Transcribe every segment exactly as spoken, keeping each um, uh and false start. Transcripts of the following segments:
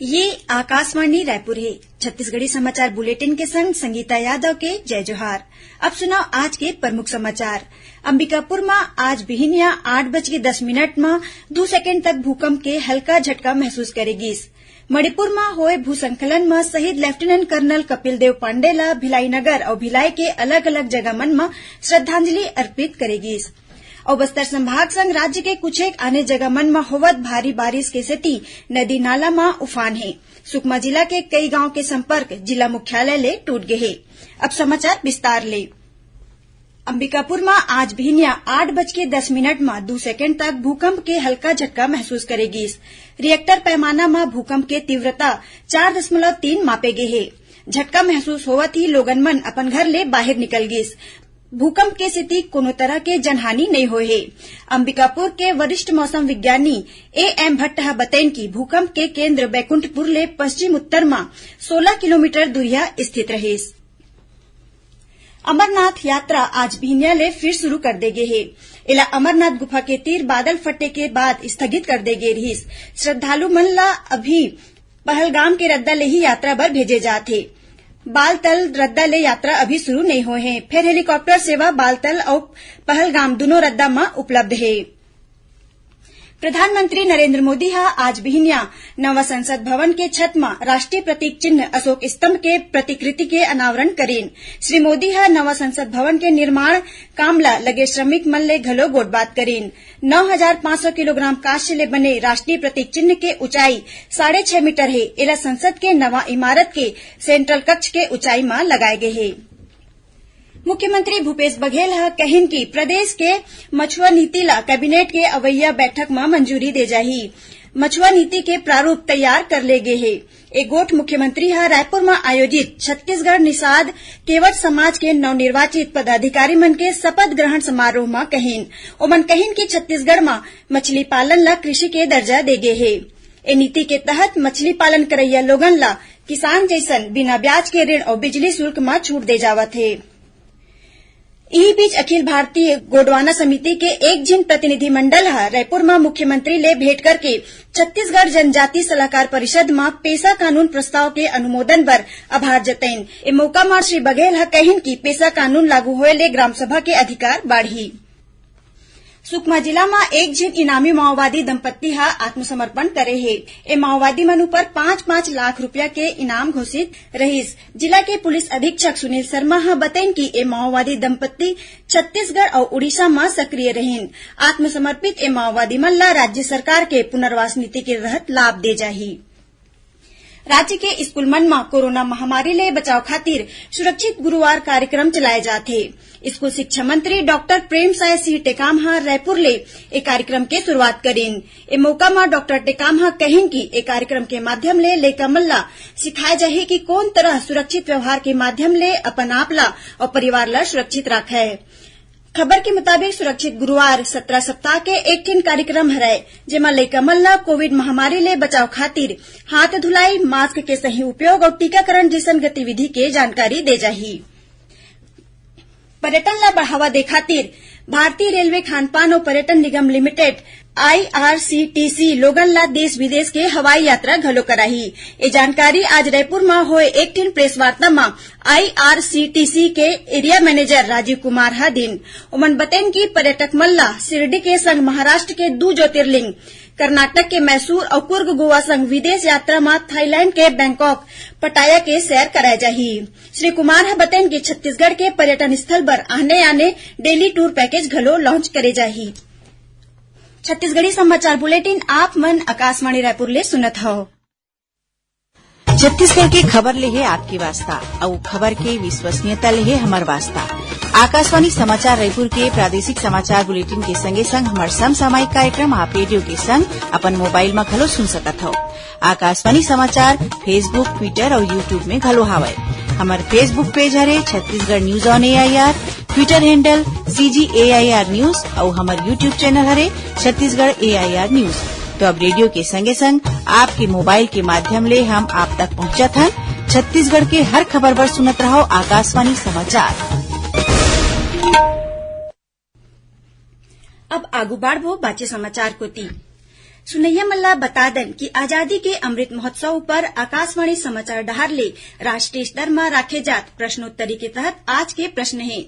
ये आकाशवाणी रायपुर हे। छत्तीसगढ़ी समाचार बुलेटिन के संग संगीता यादव के जय जोहार। अब सुनव आज के प्रमुख समाचार। अंबिकापुर म आज बिहिनिया आठ बज के दस मिनट म दू सेकेंड तक भूकंप के हल्का झटका महसूस करे गिस। मणिपुर म होए भूसंकलन म शहीद लेफ्टिनेंट कर्नल कपिल देव पांडे ल भिलाई नगर अउ भिलाई के अलग-अलग जगह मन म श्रद्धांजलि अर्पित करे गिस। अउ बस्तर संभाग संग राज्य के कुछेक आने जगह मन म होवत भारी बारिश के सेती नदी नाला म उफान हे। सुकमा जिला के कई गांव के संपर्क जिला मुख्यालय ले टूट गे हे। अब समाचार विस्तार ले। अंबिकापुर म आज भिनिया आठ बज के दस मिनट म दू सेकेंड तक भूकंप के हल्का झटका महसूस करे गिस। रिएक्टर पैमाना म भूकंप के तीव्रता चार दशमलव तीन मापे गे हे। झटका महसूस होवत ही लोगन मन अपन घर ले बाहिर निकल गिस। भूकंप के सेती कोनो तरह के जनहानि नइ होए हे। अंबिकापुर के वरिष्ठ मौसम विज्ञानी ए एम भट्ट ह बतइन कि भूकंप के केंद्र बैकुंठपुर ले पश्चिम उत्तर म सोला किलोमीटर दूरिहा स्थित रहिस। अमरनाथ यात्रा आज बिहनिया ले फिर शुरू कर दे गे हे। एला अमरनाथ गुफा के तीर बादल फटे के बाद स्थगित कर दे गे रिहिस। श्रद्धालु मन ला अभी पहलगाम के रद्दा ले ही यात्रा बर भेजे जात हे। बालतल रद्दा ले यात्रा अभी शुरू नइ होए हे, फेर हेलीकॉप्टर सेवा बालतल अउ पहलगाम दुनो रद्दा म उपलब्ध हे। प्रधानमंत्री नरेंद्र मोदी ह आज बिहनिया नवा संसद भवन के छत म राष्ट्रीय प्रतीक चिन्ह अशोक स्तंभ के प्रतिकृति के अनावरण करीन। श्री मोदी ह नवा संसद भवन के निर्माण काम ल लगे श्रमिक मन ले घलो गोठबात करीन। नौ हजार पाँच सौ किलोग्राम कांस्य ले बने राष्ट्रीय प्रतीक चिन्ह के ऊंचाई साढ़े छह मीटर हे। एला संसद के नवा इमारत के सेंट्रल कक्ष के ऊंचाई म लगाए गे हे। मुख्यमंत्री भूपेश बघेल ह कहिन कि प्रदेश के मछुआ नीति ला कैबिनेट के अवइया बैठक म मंजूरी दे जाही। मछुआ नीति के प्रारूप तैयार कर ले गे हे। ए गोठ मुख्यमंत्री ह रायपुर म आयोजित छत्तीसगढ़ निषाद केवट समाज के नवनिर्वाचित पदाधिकारी मन के शपथ ग्रहण समारोह म कहिन। ओमन कहिन कि छत्तीसगढ़ म मछली पालन ला कृषि के दर्जा दे गे हे। ए नीति के तहत मछली पालन करइया लोगन ला किसान जइसन बिना ब्याज के ऋण अउ बिजली शुल्क म छूट दे जावत हे। इही बीच अखिल भारतीय गोंडवाना समिति के एक झिन प्रतिनिधिमंडल ह रायपुर म मुख्यमंत्री ले भेंट करके छत्तीसगढ़ जनजाति सलाहकार परिषद म पेसा कानून प्रस्ताव के अनुमोदन बर आभार जतइन। ए मौका म श्री बघेल ह कहिन कि पेसा कानून लागू होए ले ग्राम सभा के अधिकार बाढ़ही। सुकमा जिला म एक झिन इनामी माओवादी दंपत्ति ह आत्मसमर्पण करे हे। ए माओवादी मन ऊपर पाँच पाँच लाख रुपया के इनाम घोषित रहिस। जिला के पुलिस अधीक्षक सुनील शर्मा ह बतइन कि ए माओवादी दंपत्ति छत्तीसगढ़ अउ उड़ीसा म सक्रिय रहिन। आत्मसमर्पित ए माओवादी मन ल राज्य सरकार के पुनर्वास नीति के तहत लाभ दे जाही। राज्य के स्कूल मन म कोरोना महामारी ले बचाव खातिर सुरक्षित गुरुवार कार्यक्रम चलाए जात हे। स्कूल शिक्षा मंत्री डॉक्टर प्रेमसाय सिंह टेकाम ह रायपुर ले ए कार्यक्रम के शुरुआत करिन। ए मौका म डॉक्टर टेकाम ह कहिन कि ए कार्यक्रम के माध्यम ले लइका मन ला सिखाए जाही कि कोन तरह सुरक्षित व्यवहार के माध्यम ले अपन आप ला अउ परिवार ला सुरक्षित राखय। खबर के मुताबिक, सुरक्षित गुरुवार सत्रह सप्ताह के एक ठिन कार्यक्रम हरय, जेमा लइका मन ला कोविड महामारी ले बचाव खातिर हाथ धुलाई, मास्क के सही उपयोग अउ टीकाकरण जइसन गतिविधि के जानकारी दे जाही। पर्यटन ला बढ़ावा दे खातिर भारतीय रेलवे खानपान अउ पर्यटन निगम लिमिटेड, आईआरसीटीसी, लोगन ला देश विदेश के हवाई यात्रा घलो कराही। ए जानकारी आज रायपुर म होए एक ठिन प्रेस वार्ता म आईआरसीटीसी के एरिया मैनेजर राजीव कुमार ह दिन। ओमन बतइन कि पर्यटक मन ला शिरडी के संग महाराष्ट्र के दू ज्योतिर्लिंग, कर्नाटक के मैसूर अउ कुर्ग गोवा संग विदेश यात्रा म थाईलैंड के बैंकॉक, पटाया के सैर कराए जाही। श्री कुमार ह बतइन कि छत्तीसगढ़ के पर्यटन स्थल बर आने-आने डेली टूर पैकेज घलो लॉन्च करे जाही। छत्तीसगढ़ी समाचार बुलेटिन आप मन आकाशवाणी रायपुर ले सुनत हव। छत्तीसगढ़ के खबर ले हे आपके वास्ता, अउ खबर के विश्वसनीयता ले हे हमर वास्ता। आकाशवाणी समाचार रायपुर के प्रादेशिक समाचार बुलेटिन के संगे संग हमर समसामयिक कार्यक्रम आप रेडियो के संग अपन मोबाइल म घलो सुन सकत हव। आकाशवाणी समाचार Facebook, Twitter अउ YouTube में घलो हावय। हमर Facebook पेज हरे Chhattisgarh news on AIR, Twitter handle CG AIR news अउ हमर YouTube चैनल हरे छत्तीसगढ़ एआईआर न्यूज। तो अब रेडियो के संगे संग आपके मोबाइल के माध्यम ले हम आप तक पहुंचत हन। छत्तीसगढ़ के हर खबर बर सुनत रहव आकाशवाणी समाचार। अब आगू बाढ़बो बाचे समाचार कोती। सुनइया मन ला बता दन कि आजादी के अमृत महोत्सव ऊपर आकाशवाणी समाचार डहार ले राष्ट्रीय स्तर म राखे जात प्रश्नोत्तरी के तहत आज के प्रश्न हे,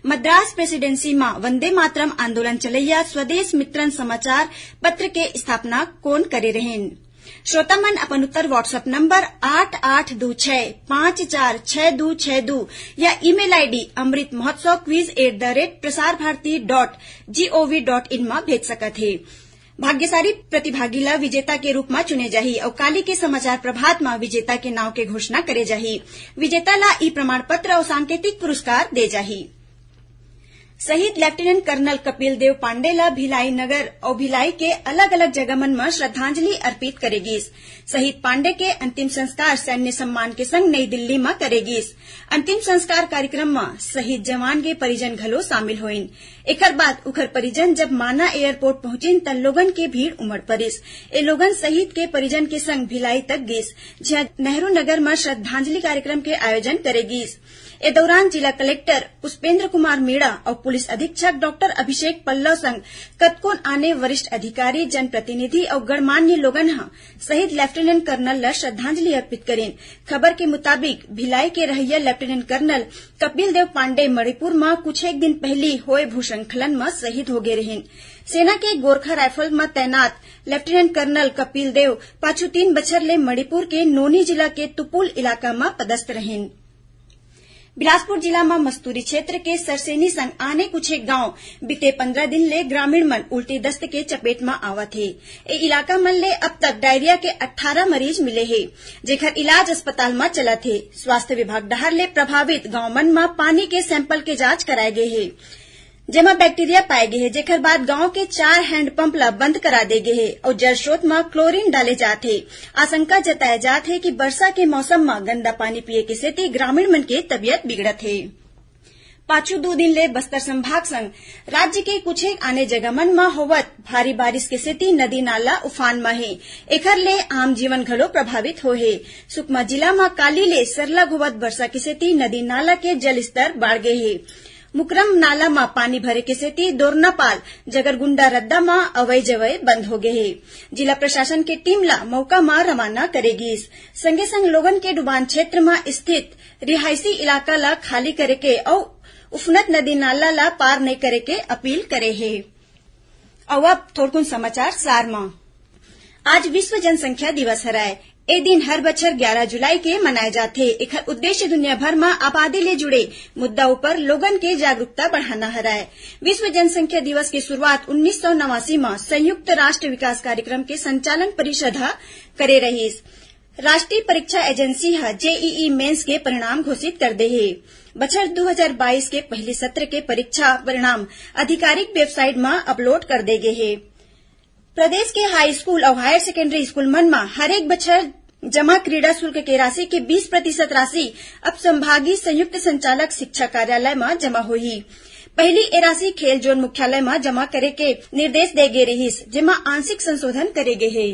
मद्रास प्रेसिडेंसी म वंदे मातरम आंदोलन चलइया स्वदेश मित्रन समाचार पत्र के स्थापना कोन करे रहेन? श्रोता मन अपन उत्तर WhatsApp नंबर आठ आठ दू छह पाँच चार छह दू छह दू या email ID amrit mahotsav quiz at the rate prasar bharati dot gov dot in म भेज सकत हे। भाग्यशाली प्रतिभागी ला विजेता के रूप म चुने जाही अउ काली के समाचार प्रभात म विजेता के नाव के घोषणा करे जाही। विजेता ला ई प्रमाण पत्र अउ सांकेतिक पुरस्कार दे जाही। शहीद लेफ्टिनेंट कर्नल कपिल देव पांडे ला भिलाई नगर अउ भिलाई के अलग-अलग जगह मन म श्रद्धांजलि अर्पित करे गीस। शहीद पांडे के अंतिम संस्कार सैन्य सम्मान के संग नई दिल्ली म करे गीस। अंतिम संस्कार कार्यक्रम म शहीद जवान के परिजन घलो शामिल होइन। एखर बाद उखर परिजन जब माना एयरपोर्ट पहुंचिन, त लोगन के भीड़ उमड़ परिस। ए लोगन शहीद के परिजन के संग भिलाई तक गीस, जिहां नेहरू नगर म श्रद्धांजलि कार्यक्रम के आयोजन करे गीस। ए दौरान जिला कलेक्टर पुष्पेंद्र कुमार मीणा अउ पुलिस अधीक्षक डॉक्टर अभिषेक पल्लव संग कतकोन आने वरिष्ठ अधिकारी, जनप्रतिनिधि अउ गणमान्य लोगन ह शहीद लेफ्टिनेंट कर्नल ल श्रद्धांजलि अर्पित करिन। खबर के मुताबिक, भिलाई के रहइया लेफ्टिनेंट कर्नल कपिल देव पांडे मणिपुर म कुछ एक दिन पहिली होए भूस्खलन म शहीद होगे रहिन। सेना के गोरखा राइफल म तैनात लेफ्टिनेंट कर्नल कपिल देव पाछू तीन बछर ले मणिपुर के नोनी जिला के तुपुल इलाका म पदस्थ रहिन। बिलासपुर जिला म मस्तूरी क्षेत्र के सरसेनी संग आने कुछ एक गांव बीते पंद्रह दिन ले ग्रामीण मन उल्टी दस्त के चपेट म आवत हे। ए इलाका मन ले अब तक डायरिया के अट्ठारह मरीज मिले हे, जेकर इलाज अस्पताल म चलत हे। स्वास्थ्य विभाग डहार ले प्रभावित गांव मन म पानी के सैंपल के जांच कराए गे हे, जेमा बैक्टीरिया पाए गे हे, जेकर बाद गांव के चार हैंडपंप ल बंद करा दे गे हे अउ जल स्रोत म क्लोरीन डाले जात हे। आशंका जताए जात हे कि बरसा के मौसम म गंदा पानी पिए के सेती ग्रामीण मन के तबियत बिगड़त हे। पाछू दू दिन ले बस्तर संभाग संग राज्य के कुछ एक आने जगह मन म होवत भारी बारिश के सेती नदी नाला उफान म हे। एखर ले आम जीवन घलो प्रभावित हो हे। सुकमा जिला म काली ले सरलग होवत बरसा के सेती नदी नाला के जल स्तर बाढ़ गे हे। मुकरम नाला म पानी भरे के सेती दोरनापाल जगरगुंडा रद्दा म अवई जवई बंद हो गे हे। जिला प्रशासन के टीम ला मौका म रवाना करे गीस। संगे संग लोगन के डुबान क्षेत्र म स्थित रिहायशी इलाका ला खाली करे के अउ उफनत नदी नाला ला पार नइ करे के अपील करे हे। अउ अब थोरकुन समाचार सार म। आज विश्व जनसंख्या दिवस हरय। ए दिन हर बछर ग्यारह जुलाई के मनाए जाथे। एखर उद्देश्य दुनिया भर म आबादी ले जुड़े मुद्दा ऊपर लोगन के जागरूकता बढ़ाना हरय। विश्व जनसंख्या दिवस के शुरुआत उन्नीस सौ नवासी म संयुक्त राष्ट्र विकास कार्यक्रम के संचालन परिषद ह करे रहिस। राष्ट्रीय परीक्षा एजेंसी ह जेईई मेंस के परिणाम घोषित कर दे हे। बछर दू हजार बाईस के पहिली सत्र के परीक्षा परिणाम आधिकारिक वेबसाइट म अपलोड कर दे गे हे। प्रदेश के हाई स्कूल अउ हायर सेकेंडरी स्कूल मन म हरेक बछर जमा क्रीड़ा शुल्क के राशि के बीस प्रतिशत राशि अब संभागीय संयुक्त संचालक शिक्षा कार्यालय म जमा होही। पहिली ए राशि खेल जोन मुख्यालय म जमा करे के निर्देश दे गे रिहिस, जेमा आंशिक संशोधन करे गे हे।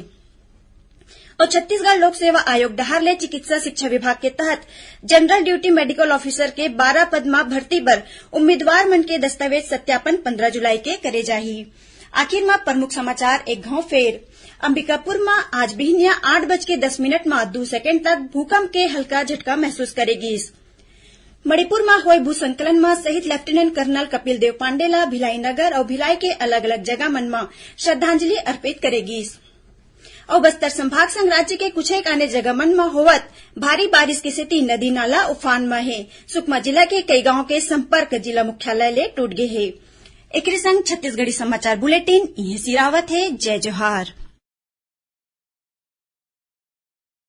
अउ छत्तीसगढ़ लोक सेवा आयोग डहार ले चिकित्सा शिक्षा विभाग के तहत जनरल ड्यूटी मेडिकल ऑफिसर के बारह पद म भर्ती बर उम्मीदवार मन के दस्तावेज सत्यापन पंद्रह जुलाई के करे जाही। आखिर म प्रमुख समाचार एक घांव फेर। अंबिकापुर म आज बिहनिया आठ बज के दस मिनट म दू सेकंड तक भूकंप के हल्का झटका महसूस करे गीस। मणिपुर म होए भूस्खलन म शहीद लेफ्टिनेंट कर्नल कपिल देव पांडे ला भिलाई नगर अउ भिलाई के अलग-अलग जगह मन म श्रद्धांजलि अर्पित करे गीस। अउ बस्तर संभाग संग राज्य के कुछ एक आने जगह मन म होवत भारी बारिश के सेती नदी नाला उफान म हे। सुकमा जिला के कई गांव के संपर्क जिला मुख्यालय ले टूट गे हे। एकरे संग छत्तीसगढ़ी समाचार बुलेटिन इहें सिरावत हे। जय जोहार।